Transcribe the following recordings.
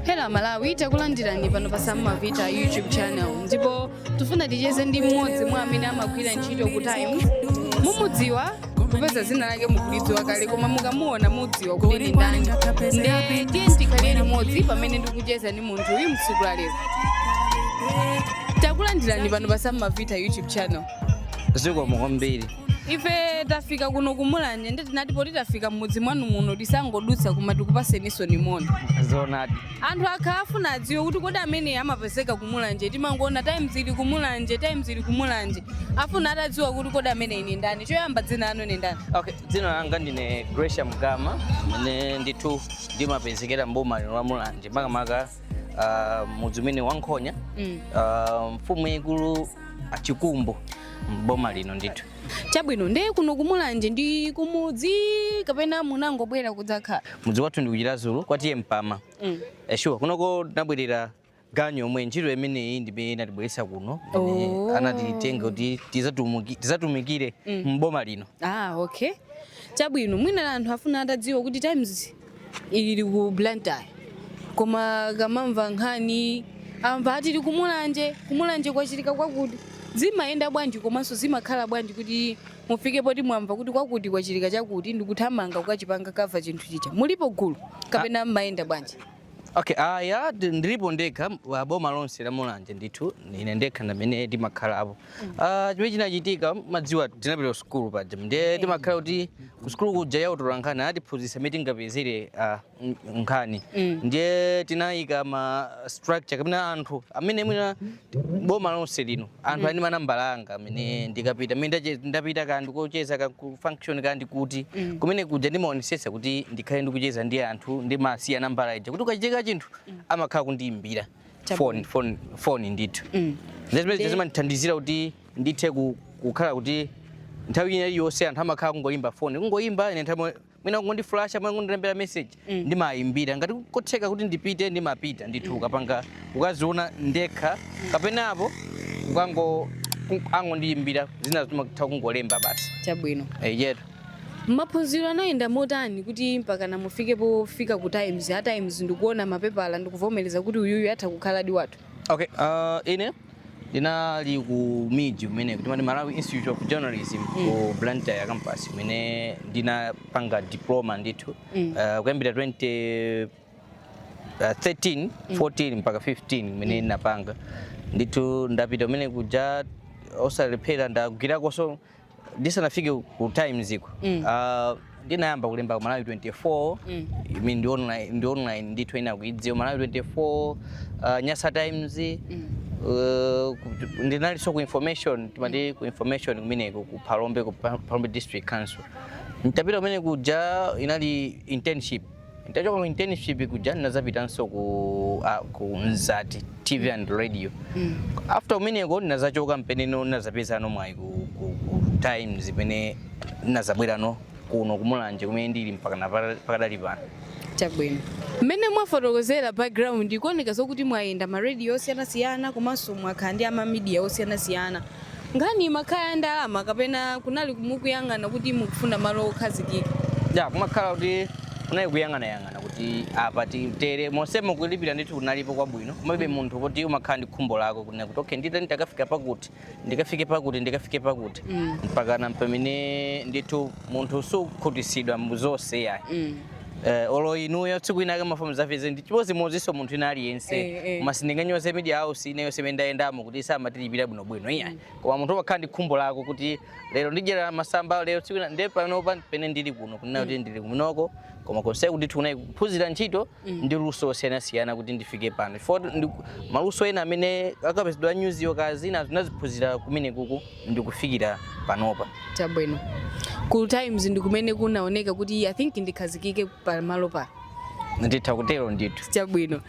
Hello Malawi, takulandirani pano pa Sam Mavita YouTube channel, ndipo tifuna ticheze ndi mmodzi mwa amene amagwira ntchito ku Times. Mumudziwa popeza zina lake mukulidziwa kale, koma mukamuona mudziwa kuti ndi ndani. Nde tiye tikhalire limodzi pamene ndikucheza ndi munthu uyu mtsiku la lero. Takulandirani pano pa Sam Mavita YouTube channel. Zikomo kwambiri. Ife tafika kuno kuMulanje, ndi tinati poti tafika mmudzi mwanu muno tisangodutsa koma tikupaseninso moni. Zoonadi. Anthu akha afuna adziwe kuti kodi amene amapezeka kuMulanje, timangoona Times ili kuMulanje, Times ili kuMulanje, afuna atadziwa kuti kodi amene ni ndani. Choyamba, dzina lanu ni ndani? Okay, dzina langa ndine Gracia Mgama, amene ndithu ndimapezekera mboma lino la Mulanje, makamaka mudzi umene wa Nkhonya, mfumu yaikulu Achikumbu mboma lino ndithu. Chabwino, ndiye kuno kuMulanje ndi kumudzi kapena munangobwera kudzakhala? Mudzi wathu ndi kuChiradzulu kwatiye Mpama. Sure, kunoko tinabwerera ganyo omwe ntchito imeneyi ndimene inatibweretsa kuno, imene anatitenga kuti tizatumikire mboma lino. Ah, okay, chabwino. Mwina anthu afuna atadziwa kuti Times ili ku Blantyre, koma kamamva nkhani, amva ati ili kuMulanje, kuMulanje kwachitika kwakuti, zimayenda bwanji komanso zimakhala bwanji kuti mufike poti mwamva kuti kwakuti kwachitika chakuti, ndikuthamanga kukachipanga cover chinthu chija? Mulipo gulu kapena mmayenda bwanji? Okay, aya, ndilipo ndekha wa boma lonse la Mulanje ndithu, ine ndekha ndamene ndimakhalapo. Chimene chinachitika, madziwa tinapita ku sukulu paja, ndiye timakhala kuti ku sukulu kuja yautola nkhani atiphunzitsa imene tingapezere nkhani. Ndiye tinayika ma structure kapena anthu amene mwina boma lonse lino anthu ali manambala anga amene ndikapita, amene ndapita kandi kocheza ka ku function kandi kuti kumene kuja, ndimaonesesa kuti ndikhale ndikucheza ndi anthu, ndimasiya nambala ija kuti ukachitika chinthu amakhala kundiyimbira phone ndithu. Zimene zimandithandizira kuti ndithe kukhala kuti nthawi ina iliyonse anthu amakhala kungoyimba phone, kungoyimba, ine nthawi mwina kungondiflasha, mwina kungondilembera message, ndimayimbira. Ngati kotheka kuti ndipite, ndimapita ndithu ukapanga ukaziona ndekha, kapenapo ukango angondiyimbira, zina zimatha kungolemba basi. Chabwino. Yetu. Maphunziro anayenda motani kuti mpakana mufike pofika ku Times, a Times ndikuona mapepala ndikuvomereza kuti uyuyu atha kukhala di wathu? Okay, ine ndinali ku MIJ kumene timati Malawi Institute of Journalism ku Blantyre campus, kumene ndinapanga diploma ndithu, kuyambira 20 13 14 mpaka 15 kumene ndinapanga ndithu. Ndapita kumene kuja osalephera, ndagwirakonso ndisanafike ku Times iko. Ndinayamba kulemba ku Malawi 24. Imi ndi online ndithu, ina kuidziwa Malawi 24, Nyasa Times. Ndinalinso ku information, timati ku information kumeneko ku Phalombe, ku Phalombe District Council. Ntapita kumene kuja inali internship. Ntachoka ku internship kuja ndinazapitanso ku Mzati TV and Radio. After kumeneko ndinazachoka, mpeneno ndinazapezano mwayi ku Times, imene ndinazabwerano kuno kuMulanje kumene ndili mpaka pakadali pano. Chabwino. Mmene mwafotokozera background, ikuoneka zokuti mwayenda ma radio osiyanasiyana komanso mwakhala ndi ama media osiyanasiyana. Nkhani imakhala ya ndalama kapena kunali mukuyang'ana kuti mukufuna malo okhazikika? Ya, kumakhala kuti kunali kuyang'anayang'ana kuti apa titere monsemo. Kulipira ndithu kunalipo kwabwino, komabe munthu kuti umakhala ndi khumbo lako kunena kuti okay, ndite ndikafika pakuti, ndikafike pakuti, ndikafike pakuti, mpakana pamene ndithu munthu sukhutisidwa muzonse yayi. Olo inuyo tsiku ina ake mafomu zafeze ndi chimodzimodzinso munthu ina aliyense. Koma sindinganyoze media house ine yonse imene ndayendamo kuti samatilipira bwinobwino, iyayi. Koma munthu umakhala ndi khumbo lako kuti lero ndidyera masamba, lero tsiku ina. Ndiye panopa pene ndili kuno, kunena kuti ndili kumeneko, koma konseku ndithu kunali kuphunzira ntchito ndi luso osiyanasiyana kuti ndifike pano. Chifukwa maluso ena amene akapezedwa nyuziyo kazina zinaziphunzira kumene kuku ndikufikira panopa. Chabwino. Ku Times ndi kumene kunaoneka kuti I think ndikhazikike pamalo pa? Nditha kutero ndithu. Chabwino.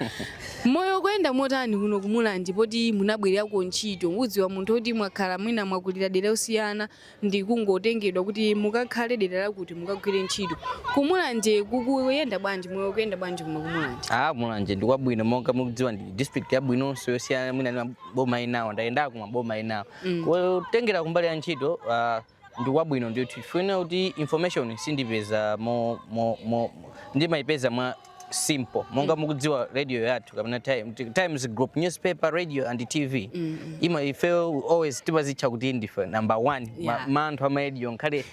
Moyo kuyenda motani kuno kuMulanje poti munabwererako ntchito? Udziwa munthu oti mwakhala, mwina mwakulira dera osiyana, ndi kungotengedwa kuti mukakhale dera lakuti mukagwire ntchito. KuMulanje kukuyenda bwanji? Moyo kuyenda bwanji kuno kuMulanje? Ah, Mulanje ndi kwabwino. Monga mukudziwa, ndi district yabwinonso yosiyana mwina ndi maboma enawo. Ndayendako maboma enawo. Kutengera kumbali ya ntchito, ndi kwabwino ndithu, chifukwa kuti information sindipeza mo, mo, mo ndimayipeza mwa simple. Monga mukudziwa, radio yathu kapena Times Group, newspaper, radio and TV, ima ife always timazitcha kuti ndife number one. Ma anthu ama radio, nkhale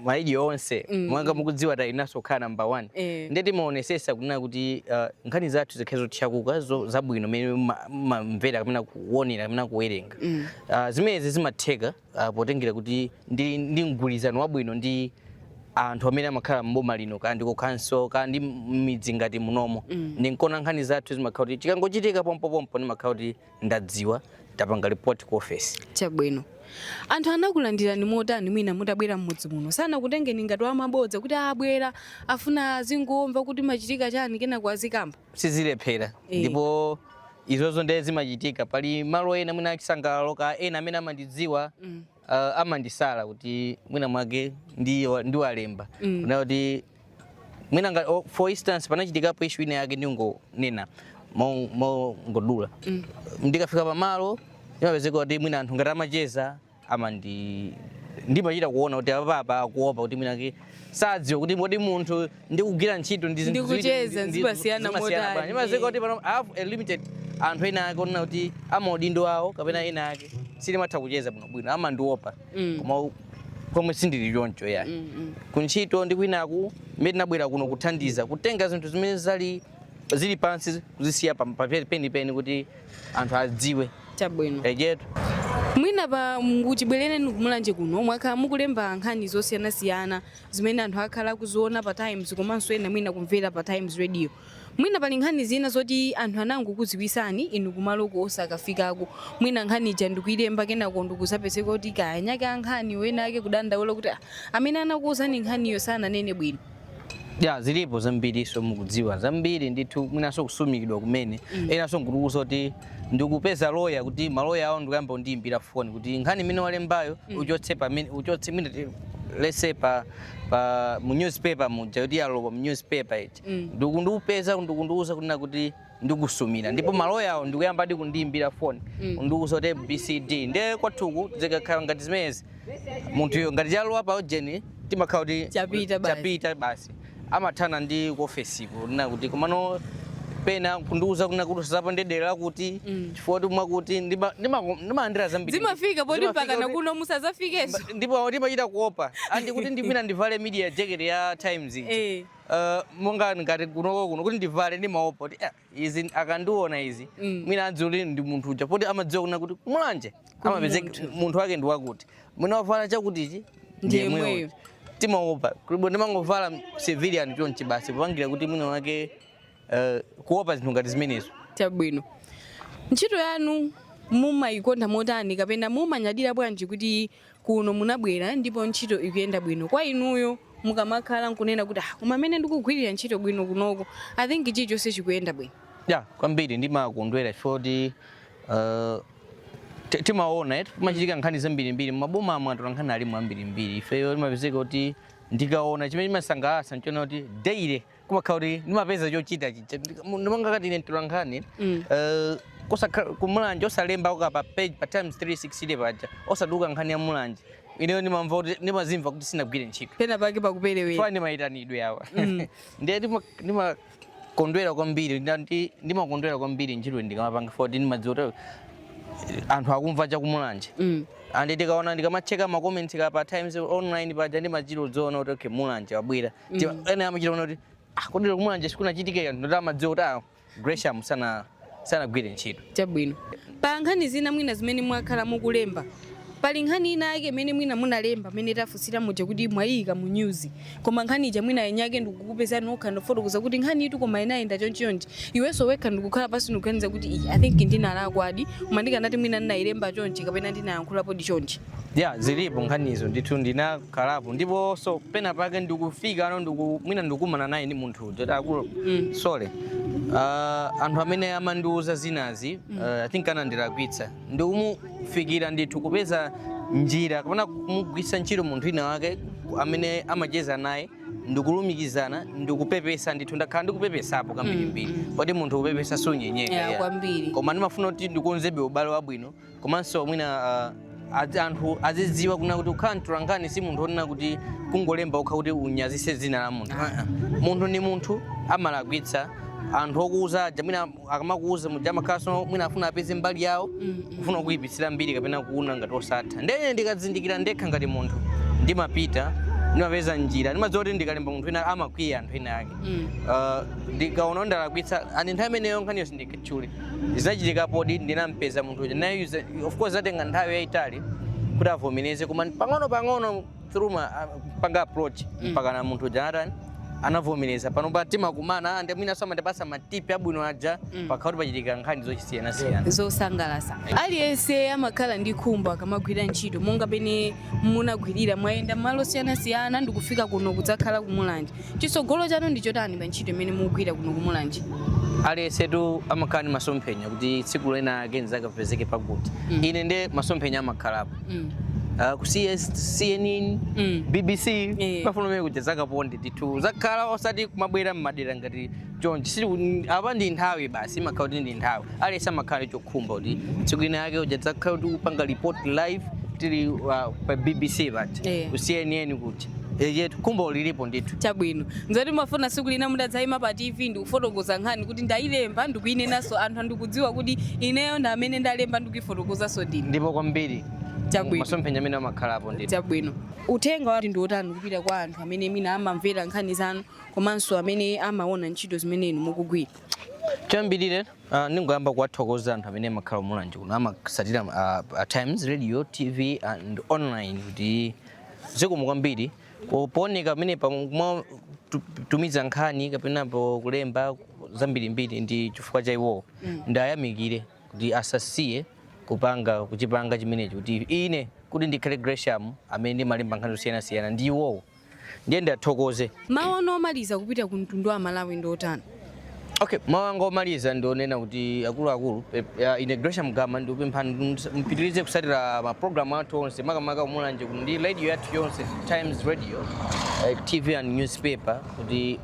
ma radio onse, monga mukudziwa, tayinaso kukhala number one. Ndiye timaonesesa kunena kuti nkhani zathu zikhale zotchakuka, zabwino, mene mamvera kapena kuonera kapena kuwerenga. Zimenezi zimatheka potengera kuti ndi mgwirizano wabwino ndi anthu amene amakhala mboma lino, kandi ku council, kandi m'midzi ngati munomo. Ndinkona nkhani zathu zimakhala kuti chikangochitika pompopompo ndimakhala kuti ndadziwa, ndapanga report ku office. Chabwino. Anthu anakulandirani motani mwina mutabwera mmudzi muno? Sanakutengeni ngati wamabodza kuti abwera afuna azingomva kuti machitika chani, kenako azikamba? Sizilephera. Ndipo izozo ndiye zimachitika. Pali malo ena mwina achisangalalo ka ena amene amandidziwa, amandisala kuti mwina mwake ndiwalemba kuna kuti mwina oh, for instance, panachitikapo issue ina yake, ndingonena mongodula. Ndikafika pamalo imapezeka kuti mwina anthu ngati amacheza amandi ndimachita kuona kuti apapa akuopa kuti mwina ke sadziwa kuti kodi munthu ndikugwira ntchito ndi zinthu ziwiri Ndikucheza, zimasiyana zimasiyana motani? bwanji. Imapezeka kuti pano I have a limited anthu ena ake onena kuti amaudindo awo kapena ena ake sitimatha kucheza bwinobwino, amandiopa, koma pomwe sindili choncho yani. Kuntchito ndi kwinaku mmene tinabwera kuno kuthandiza kutenga zinthu zimene zili pansi kuzisiya penipeni kuti anthu adziwe. Chabwino. Ejetu. Mwina pa muchibwerereni kumulanje kuno, mwakhala mukulemba nkhani zosiyanasiyana zimene anthu akhala akuziona pa Times komanso ena mwina kumvera pa Times Radio. Mwina pali nkhani zina zoti anthu anangokudziwisani inu kumaloko osakafikako, mwina nkhani ija ndikuilemba, kenako ndikuzapezeka kuti kaya a nkhani wena ake kudandaula kuti, "Ah, amene anakuwuzani nkhaniyo sananene bwino"? Ya, zilipo zambiriso, mukudziwa zambiri ndithu. Mwinanso kusumikidwa kumene enanso nkutiuza kuti ndikupeza loya, kuti maloya awo ndikuyamba kundiyimbira foni kuti nkhani imene walembayo uchotse pamene uchotse, mwina let's say pa mu newspaper muja kuti yalowa mu newspaper iji, ndikundipeza ndikundiuza kunena kuti ndikusumira, ndipo maloya awo ndikuyamba adi kundiyimbira foni kundiuza kuti ABCD. Ndiye kwathuku zikakhala ngati zimenezi, munthuyo ngati chalowa pa ujeni timakhala kuti Chapita basi. Chapita basi, amathana ndi ku ofesiko kunena kuti, komano pena kundiuza kunena kuti usazaponde dera lakuti chifukwa kuti mwakuti ndimalandira zambiri. Zimafika poti Zimafika mpakana kuno musazafikenso. Ndipo ndimachita kuopa andi kuti ndimwina ndivale media jacket ya Times iji. Monga ngati kunoko kuno kuti ndivale ndimaopa kuti izi akandiona izi, mwina adziwa kuti ndi munthu uja, poti amadziwa kuna kuti kumulanje amapezeka munthu wake ndi wakuti, mwina wavala chakutichi. Ndiye Ndiye mweyo. Timaopa kulibo, ndimangovala civilian chonchi basi, kupangira kuti mwina wake kuopa zinthu ngati zimenezo. Chabwino. Ntchito yanu mumayikonda motani kapena mumanyadira bwanji kuti kuno munabwera ndipo ntchito ikuyenda bwino kwa inuyo, mukamakhala nkunena kuti, "Ah, koma amene ndikugwirira ntchito bwino kunoko, I think chilichonse chikuyenda bwino"? Ya, kwambiri ndimakondwera chifukwa kuti timaona kumachitika nkhani zambirimbiri maboma amwe, anthu nkhani alimo ambirimbiri. Ifeyo timapezeka kuti ndikaona chimene chimasangalatsa nchiona kuti daily kumakhala kuti ndimapeza chochita chija. Ndimangakati ine mtola nkhani kumulanje osalemba uka pa page pa Times 360 paja, osaduka nkhani ya Mulanje, ineyo ndimamva kuti ndimazimva kuti sinagwire ntchito. Pena pake pakuperewera. Chifukwa ndimayitanidwe awa. Ndiye ndimakondwera kwambiri, ndimakondwera kwambiri ntchito ndikamapanga foti ndimadziwa kuti anthu akumva chakumulanje. Andi tikaona, ndikamacheka ma comments ka pa Times Online paja, ndimachita kudziona kuti okay, Mulanje wabwera. Ena amachita kuona kuti, "Ah, kodi kumulanje sikunachitike?" Ndoti amadziwa kuti, ah, Gresham sanagwire ntchito. Chabwino. Pa nkhani zina mwina zimene mwakhala mukulemba, pali nkhani ina yake imene mwina munalemba imene tafunsira muja kuti mwayika mu news, koma nkhani ija mwina yenyake ndikukupezani nokha ndofotokoza kuti nkhani itu koma inayenda chonchonchi, iwenso wekha ndikukhala pasi ndikuganiza kuti, "Iyi, I think ndinalakwadi, koma ndikanati mwina ndinayilemba chonchi kapena ndinayankhulapo di chonchi"? Ya, zilipo nkhanizo ndithu. Ndinakhalapo ndiponso pena pake ndikufika ano mwina ndikumana naye ndi munthu uja kuti, "Akulu, sorry, anthu amene amandiuza zinazi, I think anandilakwitsa." Ndikumufikira ndithu, kupeza njira kapena kumugwisa ntchito munthu wina wake amene amacheza naye, ndikulumikizana, ndikupepesa ndithu. Ndakhala ndikupepesapo kambirimbiri, poti munthu kupepesa sunyenyeka. Ya, kwambiri. Koma ndimafuna kuti ndikonzebe ubale wabwino, komanso mwina Anthu azidziwa kuna kuti kukhala mtolankhani si munthu onena kuti kungolemba okha kuti unyazise dzina la munthu. Ah, ah. Munthu ni munthu, amalakwitsa. Anthu okuuza aja mwina akamakuuza muja amakhalanso mwina afuna apeze mbali yawo, kufuna kuyipitsira mbiri kapena kuona ngati osatha. Ndene ndikazindikira ndekha ngati munthu, ndimapita, ndimapeza njira, ndimadziwa kuti ndikalemba munthu ena amakwiya, anthu ena ake. Ndikaona ndalakwitsa ani nthawi imeneyo nkhaniyo sindikatchule. Zinachitika podi ndinampeza munthu uja naye, of course zatenga nthawi yayitali kuti avomereze, koma pang'ono pang'ono through ma panga approach mpaka na munthu uja anatani, anavomereza. Pano pa timakumana ande mwina samandipasa ma tips abwino aja pakhala kuti pachitika nkhani zosiyanasiyana. Zosangalasa. Aliyense amakhala ndi khumbo akamagwira ntchito monga pene munagwirira, mwayenda malo osiyanasiyana ndikufika kuno kudzakhala kuMulanje. Chitsogolo chanu ndi chotani pa ntchito imene mukugwira kuno kuMulanje? Aliyensetu amakhala ndi masomphenya kuti tsiku lina ake nzakapezeke pakuti. Ine nde masomphenya amakhalapo ku CS, CNN, BBC, pafuna umene kuja zakaponde ndithu, zakhala osati kumabwera mmadera ngati chonchi. Apa ndi nthawi basi, imakhala kuti ndi nthawi. Aliyense amakhala ndi chokhumba kuti tsiku lina yake uja zakhala kuti kupanga report live tili pa BBC paja, ku CNN kuti yetu khumbo lilipo ndithu. Chabwino, nzoti mafuna tsiku lina mudadzayima pa TV ndikufotokoza nkhani kuti ndayilemba ndikuyinenanso, anthu andikudziwa kuti ineyo ndi amene ndalemba ndikuyifotokozanso ndine. Ndipo kwambiri. Chabwino. Masomphenya amene amakhalapo ndithu. Chabwino, uthenga wati ndi otani kupita kwa anthu amene mwina amamvera nkhani zanu komanso amene amaona ntchito zimene inu mukugwira? Choyambirire, ndingoyamba kuwathokoza anthu amene amakhala Mulanje kuno, amasatira Times Radio, TV and online, kuti zikomo kwambiri pooneka pamene tumiza nkhani kapena kulemba zambirimbiri. Ndi chifukwa cha iwowo, ndayamikire kuti asasiye kupanga kuchipanga chimenechi, kuti ine kuti ndikhale Gresham amene ndimalemba nkhani zosiyanasiyana ndi iwowo, ndiye ndathokoze. Mawu anu omaliza kupita ku mtundu wa Malawi ndi otani? Okay, mawu anga omaliza ndionena kuti akuluakulu, ine Gresham Gama ndikupemphani mpitirize kusatira mapulogalamu athu onse, makamaka Mulanje kuno ndi radio yathu yonse, Times Radio, TV and newspaper, kuti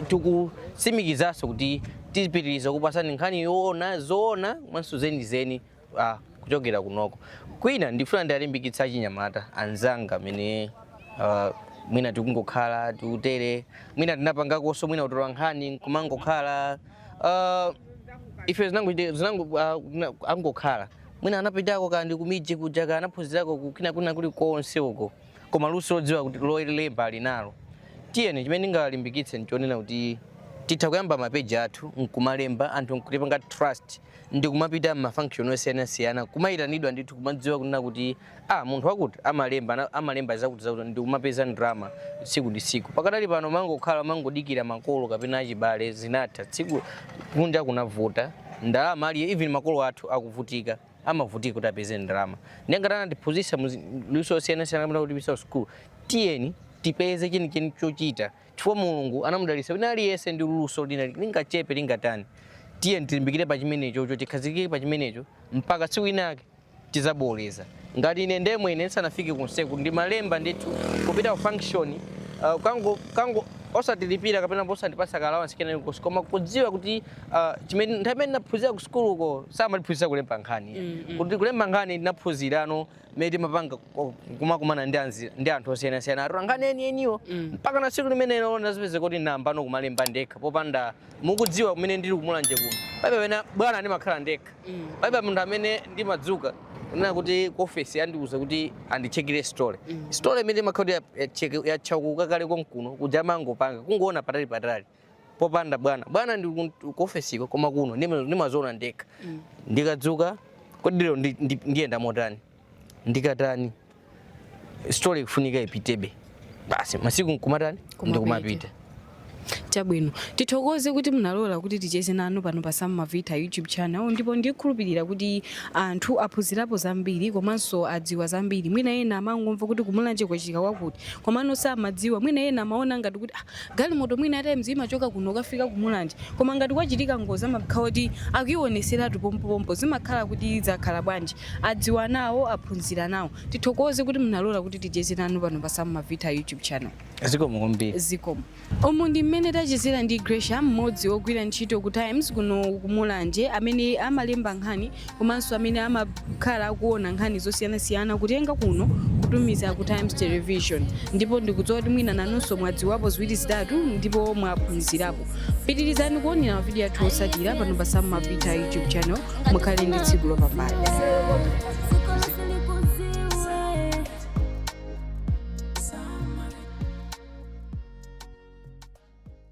tikutsimikizaso kuti tizipitiriza kupasani nkhani yoona, zoona komanso zenizeni kuchokera kunoko. Kwina ndifuna ndalimbikitsa achinyamata anzanga amene mwina tikungokhala tikutere, mwina tinapangakonso mwina kutola nkhani kumangokhala, ife zinango angokhala, mwina anapitako kandi kumiji kuja ka anaphunzirako kukina kuna kuli konse uko, koma luso lodziwa kuti lolemba ali nalo. Tiyeni, chimene ndingalimbikitse nchonena kuti titha kuyamba mapeji athu nkumalemba, anthu nkutipanga trust, ndikumapita m'ma function osiyanasiyana, kumayitanidwa ndithu, kumadziwa kunena kuti ah, munthu wakuti amalemba, amalemba zakuti zakuti, ndikumapeza ndrama tsiku ndi tsiku. Pakadali pano mangokhala mangodikira makolo kapena achibale, zinatha. Tsiku kunja kunavuta, ndalama aliye, even makolo athu akuvutika, amavutika kuti apeze ndalama. Ndiye ngati anatiphunzitsa luso osiyanasiyana kapena kutipitsa school, tiyeni tipeze chenicheni chochita, chifukwa Mulungu anamudalitsa wina aliyense ndi luso lina lingachepe lingatani. Tiyeni tilimbikire pa chimenecho, tikhazikike pa chimenecho mpaka tsiku linake tizaboleza. Ngati ine ndemwe ine ndisanafike kunseku ndimalemba ndithu, kupita ku function, kango osatilipira kapena osandipasa ka allowance kena konse, koma kudziwa kuti chimene nthawi imene ndinaphunzira ku sukulu uko samatiphunzitsa kulemba nkhani, kuti kulemba nkhani ndinaphunzirano mmene timapanga kumakumana ndi anthu osiyanasiyana, atola nkhani enieniwo, mpaka na tsiku limenelo ndazipeza kuti nambano kumalemba ndekha popanda mukudziwa kumene ndili kuMulanje kuno. Paipa pena bwana ndimakhala ndekha, paipa munthu amene ndimadzuka kunena kuti ku office andiuza kuti andichekere story, story imene imakhala kuti yatchakuka kale konkuno kuja, mangopanga kungoona patali patali popanda bwana. Bwana ndi ku office iko, koma kuno ndimaziona ndekha. Ndikadzuka, kodi lero ndiyenda motani, ndikatani, story ikufunika ipitebe basi, masiku nkumatani. Kumapita. Ndikumapita. Chabwino, tithokoze kuti munalola kuti ticheze nanu pano pa Sam Mavita YouTube channel, ndipo ndikhulupirira kuti anthu aphunzirapo zambiri komanso adziwa zambiri. Mwina ena amangomva kuti kuMulanje kwachitika kwakuti, komano samadziwa. Mwina ena amaona ngati kuti ah, galimoto mwina Times imachoka kuno kafika kuMulanje, koma ngati kwachitika ngozi amakhala kuti akuioneseratu pompopompo, zimakhala kuti zakhala bwanji. Adziwa nawo, aphunzira nawo. Tithokoze kuti munalola kuti ticheze nanu pano pa Sam Mavita YouTube channel. Zikomo kwambiri. Zikomo. Umu ndi mmene Tachezera ndi Gresham, mmodzi wogwira ntchito ku Times kuno kumulanje, amene amalemba nkhani komanso amene amakhala akuona nkhani zosiyanasiyana kutenga kuno kutumiza ku Times Television. Ndipo ndikudziwa kuti mwina nanunso mwadziwapo ziwiri zitatu ndipo mwaphunzirapo. Pitirizani kuonera mavidiyo athu osatira pano pa Sam Mavita YouTube channel. Mukhale ndi tsiku lopambana. Ziko.